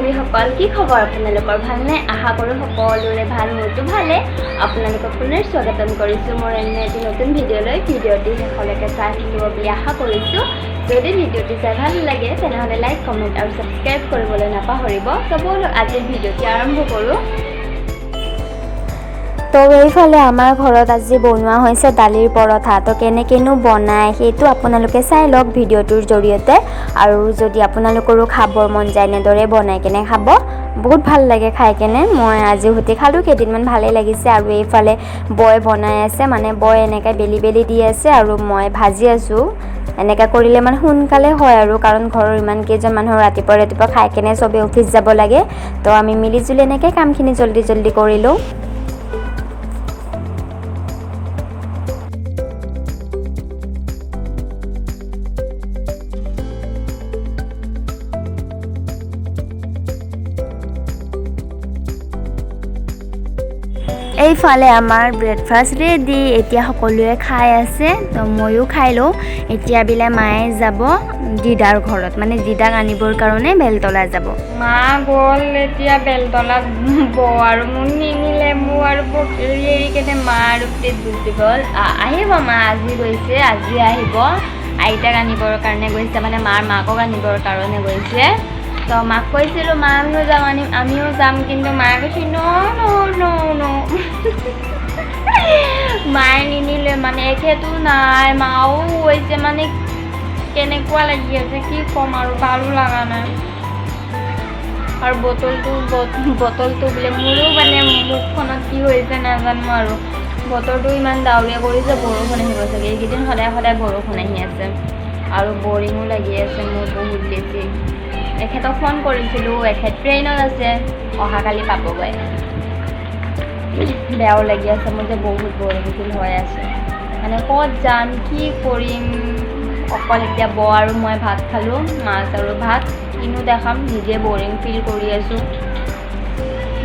বান্ধৱীসকল, কি খবৰ আপোনালোকৰ? ভালনে? আশা কৰোঁ সকলোৰে ভাল। মোৰতো ভালে। আপোনালোকক পুনৰ স্বাগতম কৰিছোঁ মোৰ অন্য এটি নতুন ভিডিঅ'লৈ। ভিডিঅ'টি শেষলৈকে চাই থাকিব বুলি আশা কৰিছোঁ। যদি ভিডিঅ'টি চাই ভাল লাগে, তেনেহ'লে লাইক, কমেণ্ট আৰু ছাবস্ক্ৰাইব কৰিবলৈ নাপাহৰিব। তো ব'লক, আজিৰ ভিডিঅ'টি আৰম্ভ কৰোঁ। তো এইফালে আমাৰ ঘৰত আজি বনোৱা হৈছে দালিৰ পৰঠা। তো কেনেকৈনো বনায়, সেইটো আপোনালোকে চাই লওক ভিডিঅ'টোৰ জৰিয়তে। আৰু যদি আপোনালোকৰো খাবৰ মন যায়, এনেদৰে বনাই কেনে খাব, বহুত ভাল লাগে খাই কেনে। মই আজি সৈতে খালোঁ কেইদিনমান, ভালেই লাগিছে। আৰু এইফালে বই বনাই আছে, মানে বই এনেকৈ বেলি বেলি দি আছে আৰু মই ভাজি আছোঁ। এনেকৈ কৰিলে মানে সোনকালে হয় আৰু, কাৰণ ঘৰৰ ইমান কেইজন মানুহ, ৰাতিপুৱা ৰাতিপুৱা খাই কেনে চবেই অফিচ যাব লাগে। তো আমি মিলি জুলি এনেকৈ কামখিনি জল্দি জল্দি কৰিলোঁ। এইফালে আমাৰ ব্ৰেকফাষ্ট ৰেডি, এতিয়া সকলোৱে খাই আছে। তো ময়ো খাই লওঁ এতিয়া। বোলে মায়ে যাব দিদাৰ ঘৰত, মানে দিদাক আনিবৰ কাৰণে বেলতলা যাব। মা গ'ল এতিয়া বেলতলাত, বৌ আৰু মোক নিনিলে। মোৰ আৰু বৌক এৰি এৰি কেনে মা আৰু প্লিজ গুচি গ'ল। আহিব মা, আজি গৈছে, আজি আহিব। আইতাক আনিবৰ কাৰণে গৈছে, মানে মাৰ মাকক আনিবৰ কাৰণে গৈছে। তো মাক কৈছিলোঁ, মা, আমিও যাম, আনিম, আমিও যাম। কিন্তু মায়ে কৈছে, ন ন ন ন। মায়ে নিনিলে, মানে এখেতো নাই, মাও গৈছে। মানে কেনেকুৱা লাগি আছে কি ক'ম আৰু, ভালো লগা নাই। আৰু বটলটো বটলটো বোলে মোৰো মানে মুখখনত কি হৈছে নাজানো আৰু। বতৰটো ইমান ডাৱৰীয়া কৰিছে, বৰষুণ আহিব চাগে। এইকেইদিন সদায় সদায় বৰষুণ আহি আছে আৰু বৰিঙো লাগি আছে মোৰ বহুত বেছি। এখেতক ফোন কৰিছিলোঁ, এখেত ট্ৰেইনত আছে, অহাকালি পাবগৈ। বেয়াও লাগি আছে মোৰ যে, বহুত বৰিং ফিল হৈ আছে। মানে ক'ত যাম, কি কৰিম অকল। এতিয়া বৌ আৰু মই ভাত খালোঁ, মাছ আৰু ভাত। কিনো দেখাম, নিজে বৰিং ফিল কৰি আছোঁ।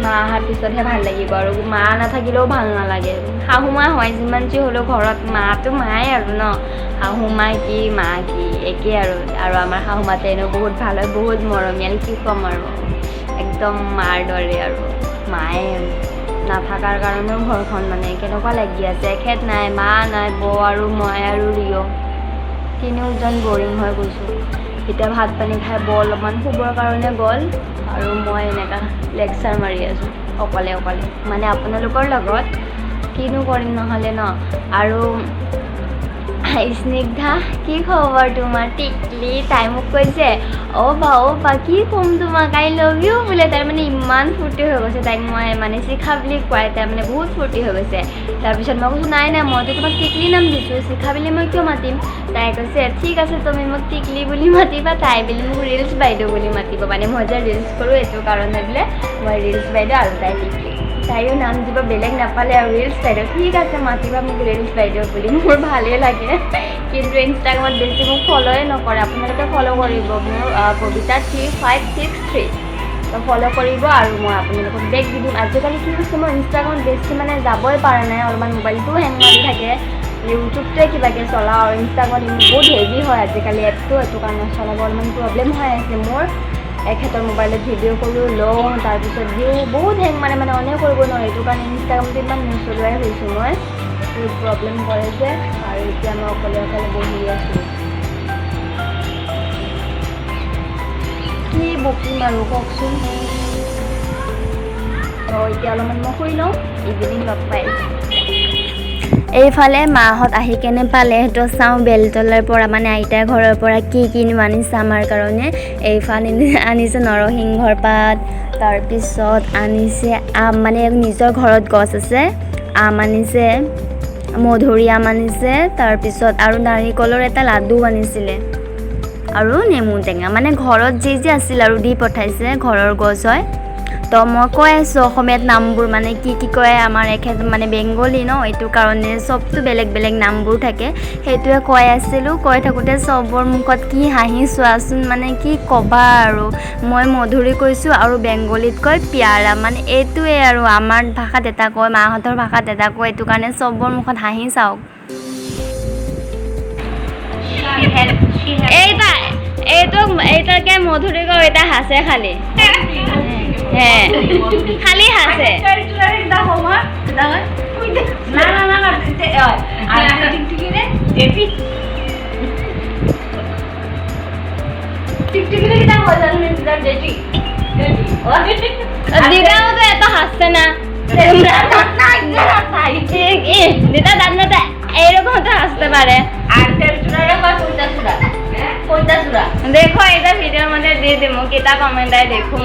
মা অহাৰ পিছতহে ভাল লাগিব আৰু মা নাথাকিলেও ভাল নালাগে। শাহু মা হয়, যিমান যি হ'লেও ঘৰত মাটো মায়ে আৰু ন। শাহু মা কি, মা কি, একেই আৰু। আৰু আমাৰ শাহু মাতে এনেও বহুত ভাল হয়, বহুত মৰমীয়াল, কি ক'ম আৰু, একদম মাৰ দৰে। আৰু মায়ে নাথাকাৰ কাৰণেও ঘৰখন মানে কেনেকুৱা লাগি আছে। এখেত নাই, মা নাই, বৌ আৰু মই আৰু ৰিঅ' তিনিওজন বৰিং হৈ গৈছোঁ। এতিয়া ভাত পানী খাই বৌ অলপমান শুবৰ কাৰণে গ'ল আৰু মই এনেকুৱা লেকচাৰ মাৰি আছোঁ অকলে অকলে, মানে আপোনালোকৰ লগত। কিনো কৰিম নহ'লে ন? আৰু স্নিগ্ধা, কি খবৰ তোমাৰ টিকলি? তাই মোক কৈছে, অ' বা, অ' বা, কি ক'ম তোমাক, I love you বোলে। তাই মানে ইমান ফূৰ্তি হৈ গৈছে। তাইক মই মানে শিখা বুলি কোৱাই তাই মানে বহুত ফূৰ্তি হৈ গৈছে। তাৰপিছত মই কৈছোঁ, নাই নাই, মইতো তোমাক টিকলি নাম দিছোঁ, শিখা বুলি মই কিয় মাতিম? তাই কৈছে, ঠিক আছে, তুমি মোক টিকলি বুলি মাতিবা, তাই বুলি মোক ৰিলচ বাইদেউ বুলি মাতিব। মানে মই যে ৰিলচ কৰোঁ, এইটো কাৰণে বোলে মই ৰিলচ বাইদেউ আৰু তাই টিকলি। তাইও নাম দিব বেলেগ নাপালে আৰু, ৰিলচ বাইদেউ। ঠিক আছে, মাতিবা মোক ৰিলচ বাইদেউ বুলি, মোৰ ভালেই লাগে। কিন্তু ইনষ্টাগ্ৰামত বেছি মোক ফ'ল'য়ে নকৰে। আপোনালোকে ফ'ল' কৰিব মোৰ, কবিতা 3563। তো ফ'ল' কৰিব আৰু মই আপোনালোকক বেক দি দিম। আজিকালি কি হৈছে, মই ইনষ্টাগ্ৰামত বেছি মানে যাবই পৰা নাই। অলপমান মোবাইলটোও হেং মাৰি থাকে, ইউটিউবটোৱে কিবাকৈ চলাওঁ আৰু ইনষ্টাগ্ৰামত বহুত হেভি হয় আজিকালি এপটো, এইটো কাৰণে চলাব অলপমান প্ৰব্লেম হৈ আছে মোৰ। এখেতৰ মোবাইলত ভিডিঅ' কৰোঁ, লওঁ, তাৰপিছত দিওঁ, বহুত হেং মাৰে, মানে অনে কৰিব নোৱাৰে। এইটো কাৰণে ইনষ্টাগ্ৰামটো ইমান নচলোৱাই হৈছোঁ মই, বহুত প্ৰব্লেম কৰে যে। আৰু এতিয়া মই অকলে অকলে বহি আছোঁ, কি বকিম আৰু কওকচোন? তো এতিয়া অলপমান মই শুই লওঁ, ইভিনিং লগ পাই। এইফালে মাহঁত আহি কেনে পালে। তো চাওঁ বেলতলাৰ পৰা, মানে আইতাৰ ঘৰৰ পৰা কি কিনো আনিছে আমাৰ কাৰণে। এইফালে আনিছে নৰসিংহৰ পাত, তাৰপিছত আনিছে আম, মানে নিজৰ ঘৰত গছ আছে, আম আনিছে, মধুৰি আম আনিছে, তাৰপিছত আৰু নাৰিকলৰ এটা লাডু আনিছিলে আৰু নেমু টেঙা, মানে ঘৰত যি যি আছিল আৰু দি পঠাইছে, ঘৰৰ গছ হয়। তো মই কৈ আছোঁ অসমীয়াত নামবোৰ মানে কি কি কয়। আমাৰ এখেত মানে বেংগলী ন, এইটো কাৰণে চবটো বেলেগ বেলেগ নামবোৰ থাকে। সেইটোৱে কৈ আছিলোঁ। কৈ থাকোঁতে চবৰ মুখত কি হাঁহি চোৱাচোন, মানে কি ক'বা আৰু। মই মধুৰি কৈছোঁ আৰু বেংগলীত কয় পিয়াৰা, মানে এইটোৱে আৰু আমাৰ ভাষাত এটা কয়, মাহঁতৰ ভাষাত এটা কয়, এইটো কাৰণে চবৰ মুখত হাঁহি চাওক। এইটা এইটোক এইটাকে মধুৰি কওঁ, এটা হাসে খালি। হ্যাঁ, খালি হাসে। না না না না, আর টিকটিকি রে, জেঠি টিকটিকি রে কিটা মজা, জেঠি। দিদাও তো এত হাসছে না। দিদা দাঁত না, এইরকম তো হাসতে পারে। আর দেখো, এটা ভিডিওর মধ্যে দিয়ে দিমু, কিতা কমেন্ট আয় দেখো।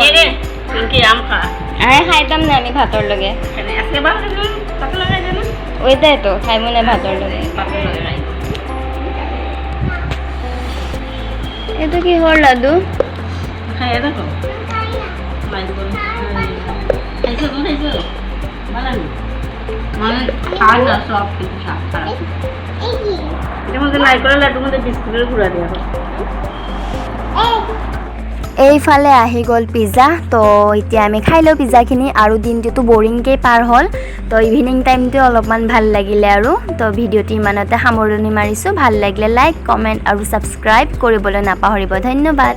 আরে খাইতাম না আমি ভাতর লগে। ওইটাই তো খাইমু না ভাতর লগে। এইটো কিহৰ লাডু? দেখো, খাইছো? মানে খায় না সব, কিন্তু স্বাদ খারাপ। এটার মধ্যে নারকেলের লাড্ডুর মধ্যে বিস্কুটের গুঁড়া দেওয়া হয়। এইফালে আহি গ'ল পিজ্জা। তো এতিয়া আমি খাই লওঁ পিজ্জাখিনি। আৰু দিনটোতো বৰিংকৈ পাৰ হ'ল, তো ইভিনিং টাইমটো অলপমান ভাল লাগিলে। আৰু তো ভিডিঅ'টো ইমানতে সামৰণি মাৰিছোঁ। ভাল লাগিলে লাইক, কমেণ্ট আৰু ছাবস্ক্ৰাইব কৰিবলৈ নাপাহৰিব। ধন্যবাদ।